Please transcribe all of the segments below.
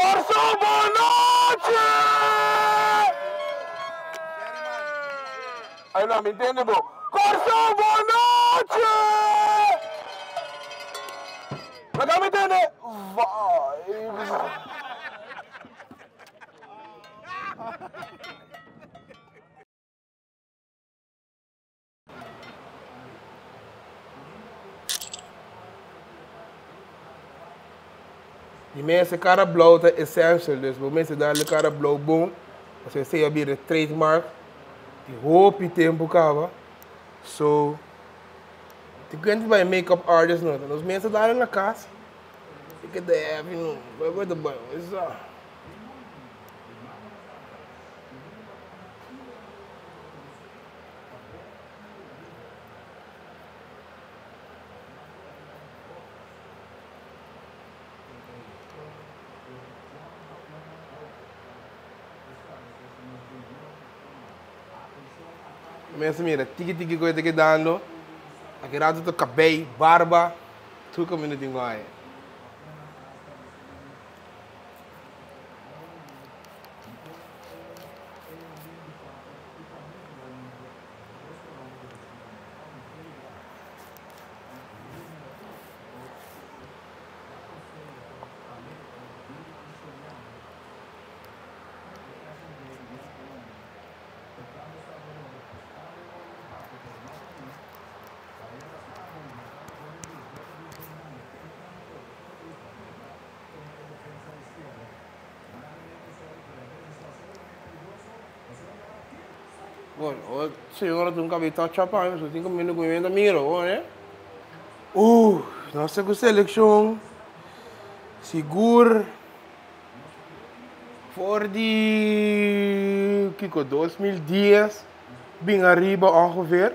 Kòrsou bon nochi! Ay no, mi ntende bo. Kòrsou bon nochi! Laga mi tende vibes. Di mes e cara blauw ta essential, dus bo mester dal e cara blauw bon, pasobra esey a bira e trademark di hopi tempo caba. So, tin ku bai makeup artist no, ta nos mes ta dal na cas, e keda heavy no, bai bai ta bai, esa. Mester mira tiki tiki ku e ta kedando. Aki rato ta kabei, barba, tur kaminda tin ku haña. Bon, o señora tin un cabey touch up aña, so tin caminda cu mi menda mira, bon eh. Nos ta cu seleccion sigur for di kico 2010 bin ariba ongeveer,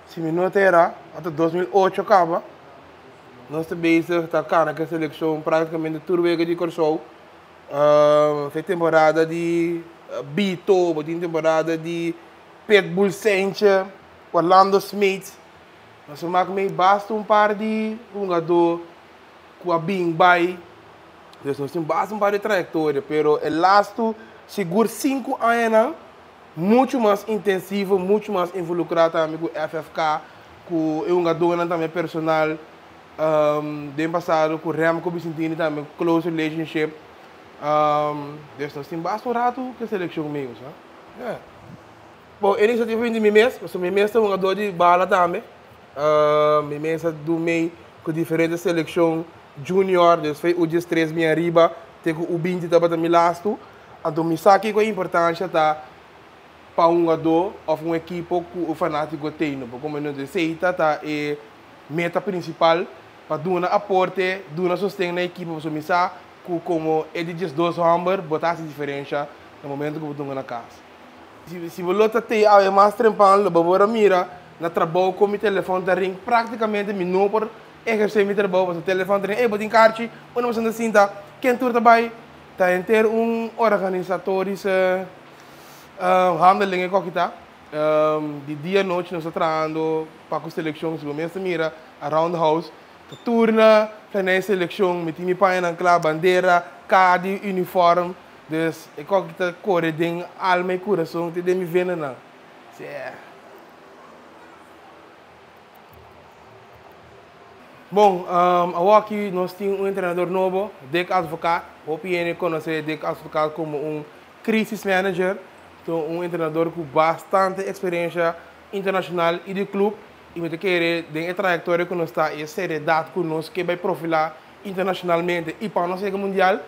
si mi no ta era, ata 2008 caba. Nos ta bezig ta cana cu e seleccion practicamente tur wega di Corsou. Fe temporada di Bito, bo tin temporada di Pitbull Sentje, Orlando Smeets. Nos a mak mei basta un par di hungadó ku a bin bai. Dus nos tin basta un par di trayektoria, pero e lastu sigur sinku añanan muchu mas intensivo, muchu mas involukrá tambe ku FFK, ku e hungadónan tambe personal. Den pasado ku Remco Bicentini tambe close relationship. Dus nos tin basta un ratu ku e selekshon mi sa. Yeah. Bon, e inisiativa bin di mi mes, pasobra mi mes ta hungadó di bala tambe. Mi mes a du mei ku diferente selekshon junior, dus foi U diestres bin ariba te ku U binti tabata mi lastu. Anto mi sa kiko e importansha ta pa un hungadó òf un ekipo ku un fanátiko tei. No por komo no esei ta ta e Meta prinsipal pa duna aporte, duna sosten na ekipo pasobra mi sa ku komo e di 12 hòmber bo ta hasi diferensha na momento ku bo dunga na kas. Si bo lo ta tei awe mas trempan lo bo por a mira na trabou kon mi telefòn ta ring, praktikamente mi no por ehersé mi trabou pasobra telefòn ta ring, ey bo tin karchi, unda bo ta sinta, ken tur ta bai, ta henter un organisatorische handeling e koki ta. Di dia nochi nos ta trahando pa ku selekshon. Si bo mes ta mira around the house ta turna planea e selekshon. Mi tin mi pañanan kla, bandera, kadi, uniform. Dus e kòki ta kore den alma i kurason te den mi venanan. Yeah. Bon, awoki nos tin un entrenador nobo, Dick Advocaat. Hopi hende konosé Dick Advocaat komo un crisis manager. Ta un entrenador ku bastante eksperensha internashonal i di klup i mi ta kere den e trayektoria ku nos ta i e seriedat ku nos ke bai profilá internashonalmente i pa nos yega mundial,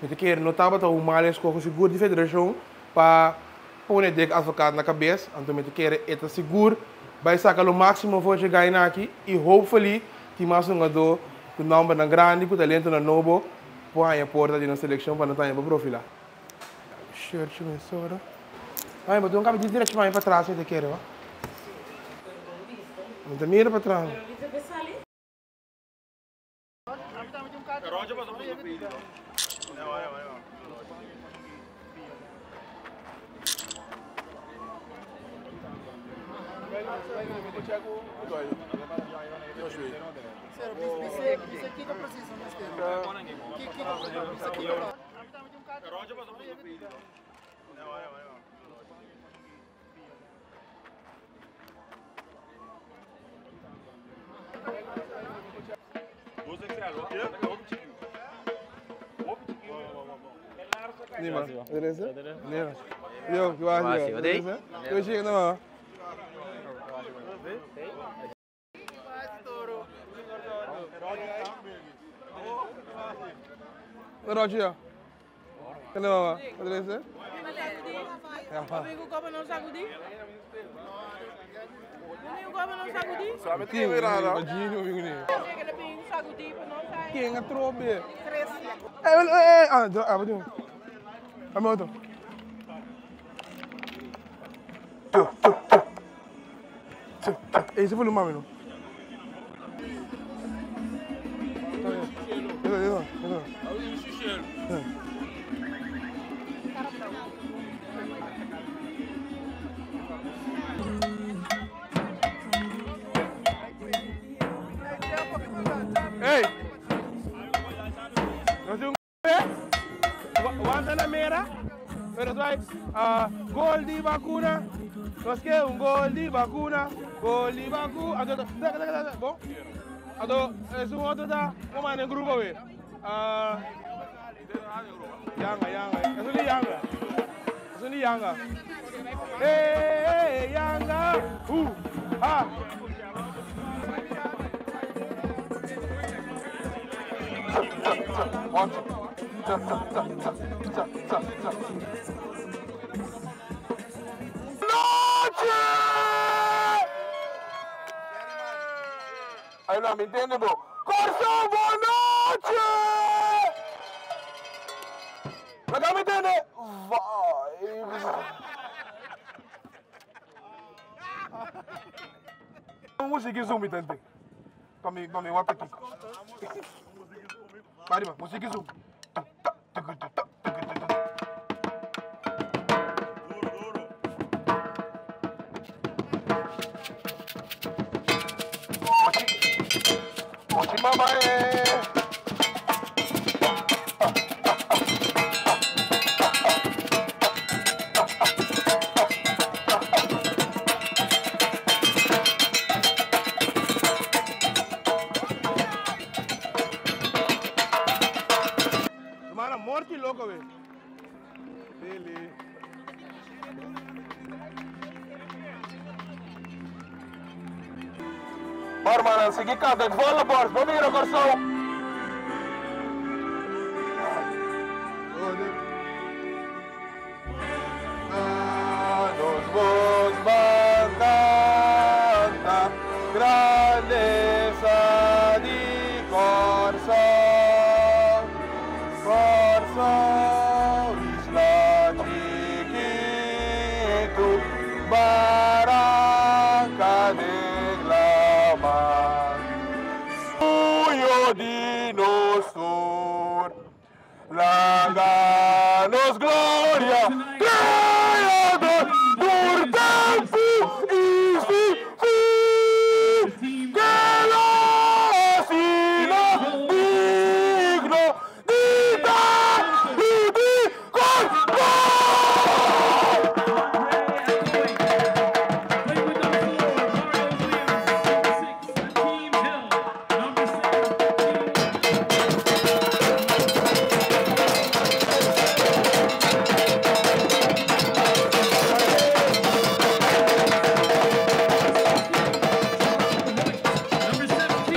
mi ta kere no tabata un mal eskoho sigur di federashon pa pone Dick Advocaat na kabes, anto mi ta kere e ta sigur bai saka lo máksimo for dje gaina aki i hopefully tin mas hungadó ku nòmbernan grandi ku talentonan nobo por haña porta di nos selekshon pa nos haña por profilá. Shirt mi sobra. Mami, bo tin un cambio di direccion mami pa tras mi ta kere wa. Mi ta mira pa tras. Nee man, wat is het? Nee man. Yo, hoe was je? Wat is het? Hoe is je nou? Roger. Hello mama, wat is het? Ja. Amigo, como não sagudi? Amigo, como não sagudi? Quem era? Gino, amigo nee. Quem é trobe? Eh, eh, eh, ah, ah, wat doen? Ah, mijn auto. Eh, ze voelen mami no. Eso, eso, eso. Hey! Nos un Guantanamera, pero tu gol di vacuna. Nos que un gol di vacuna, gol di vacuna. Ado, bom. Ado, es un otro da, como en el grupo we. Yanga, yanga. Es un yanga. Es un yanga. Hey, yanga. Ah. One, two, Noche! Aí não me entende, bro. Corso, boa noite! Mas me entende? Vai! Música zoom, entende? Pra mim, what aqui. Pare, música zoom. Mochi, mama, eh. Mano, morte louco, velho. Dele. Barman, segui kant uit volle borst. Bomiro Corso. Nos vos canta, grandeza di Corso. Corso, isla chiquito, barranca de Glamar. Tuyo dinosur, Laganos gloria, creador, por tempo y sin fin, que lo sino digno de dar y de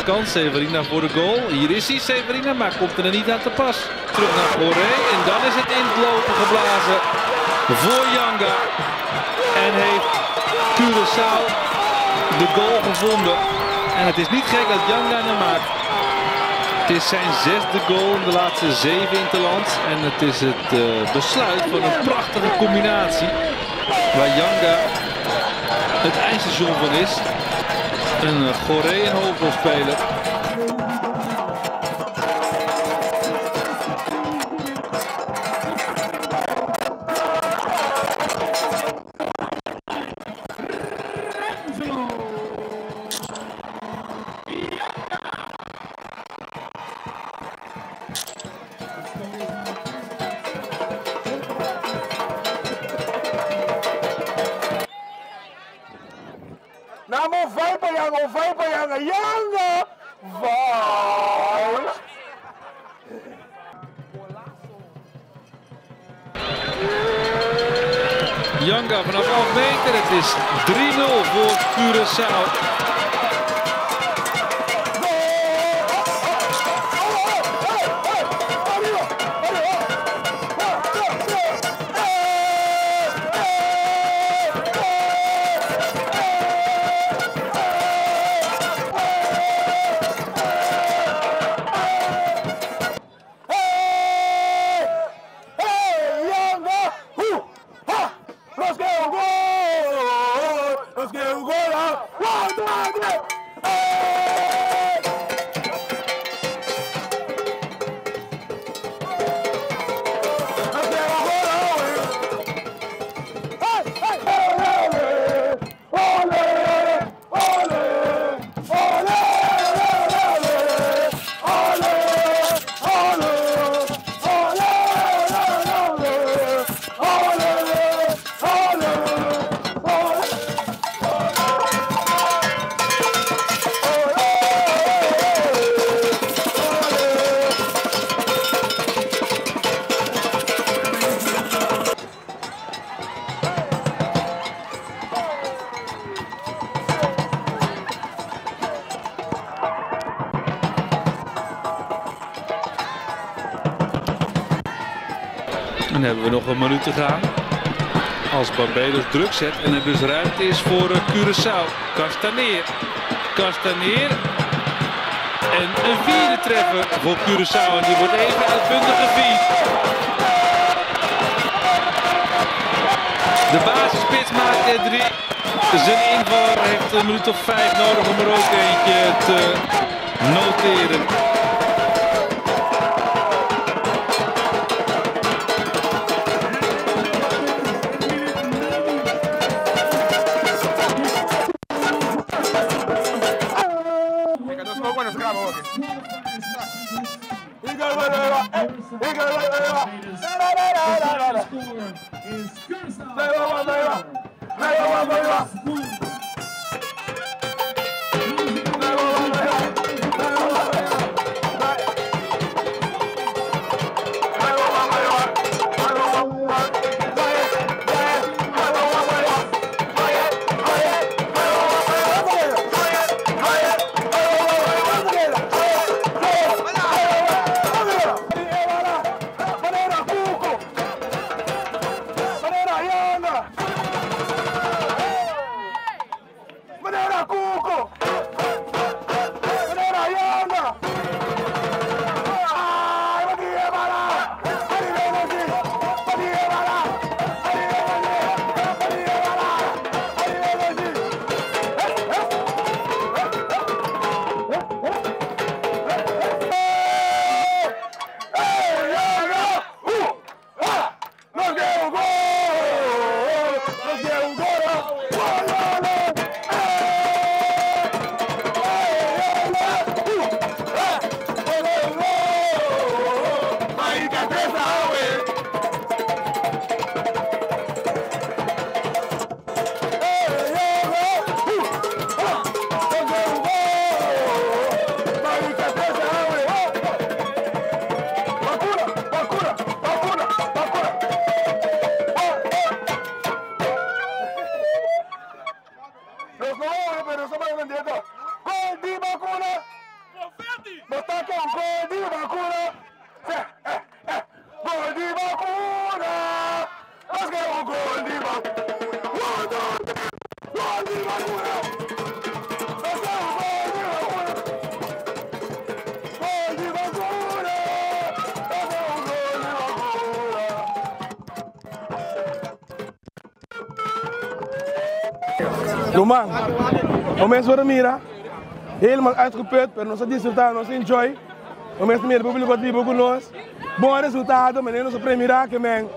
Kans Severina voor de goal. Hier is hij, Severina, maar komt er niet aan te pas. Terug naar Goré en dan is het in het lopen geblazen voor Janga. En heeft Curaçao de goal gevonden. En het is niet gek dat Janga hem maakt. Het is zijn 6e goal in de laatste 7 interlands. En het is het besluit van een prachtige combinatie. Waar Janga het eindstation van is. Een Goré en hoofdrolspeler. Un vibe pa Yanga. Yanga! Vibe! Janga vanaf 11 meter. Het is 3-0 voor Curaçao. En dan hebben we nog een minuut te gaan. Als Barbados druk zet en er dus ruimte is voor Curaçao. Kastaneer. Kastaneer. En een vierde treffer voor Curaçao. En die wordt even uitbundig gevierd. De basisspits maakt er 3. Zijn invaller heeft een minuut of 5 nodig om er ook eentje te noteren. Ruman, o mens por mira, helemaal uitgeput, pero nos a disfruta, nos a enjoy. O mens mira, público tribo ku nos. Bon resultado, meneer nos a premira ke men.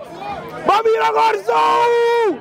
Ba mira Kòrsou!